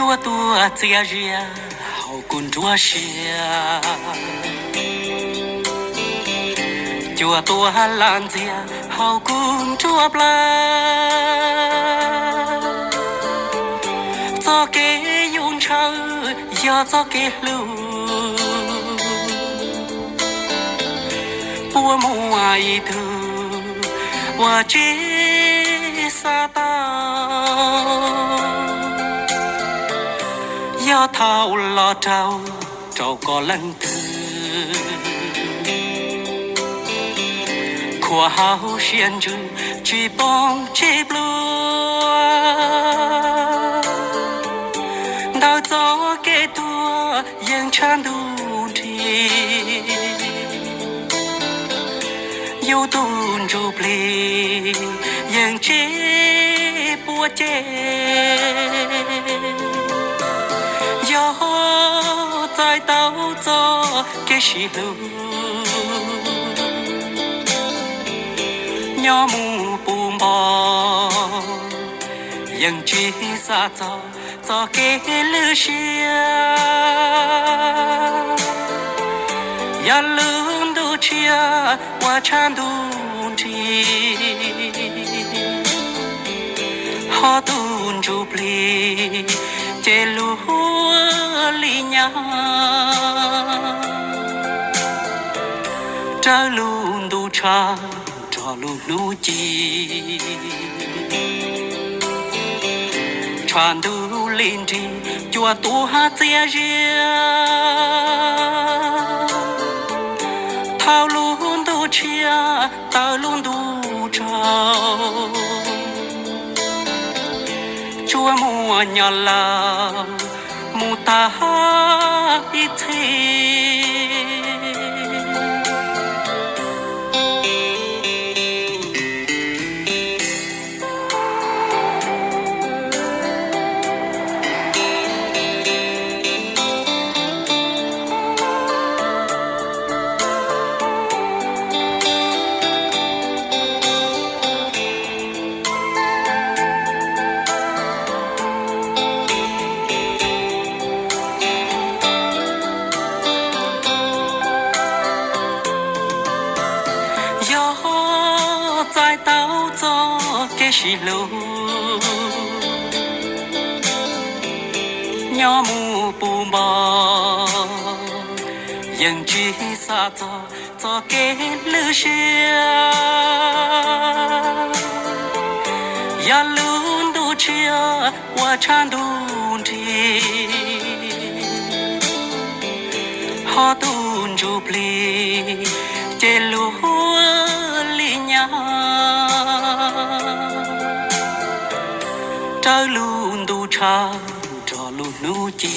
Cua tuaj txias zias hauv kuv nruab siab, cua tuaj lam ntxias hauv kuv nruab plawv. Txoj kev yuav ntshaw yog txoj kev hlub, puas muaj ib tug uas tsis xav tau, yog thaum los raug rau koj leej twg. Khuam hauv siab ntsws tsis poob tsis pluag, ntawm txoj kev tuag yeej tshav ntuj nrig. Yus tus ntsuj plig yeej tsis puas cev, yog txais tau txoj kev sib hlub. Nyob mus puv npo yeej tsis xav txog txoj kev lwj siab, yog lub ntuj tshiab uas tshav ntuj nrig, ho tus ntsuj plig ces luag li nyab raws lub ntuj tshav nrog lub hnub ci. Tshav ntuj li nrig cua tuaj txias zias, thaum lub ntuj tshiab tawm lub ntuj tsaug, tsuas muaj nyob lawm mus tag ib txhis. Yog txais tau txoj kev sib hlub, nyob mus puv npo yeej tsis xav txog txoj kev lwj siab, yog lub ntuj tshiab uas tshav ntuj nrig, ho tus ntsuj plig ces luag li nyab raws lub ntuj tshav nrog lub hnub ci.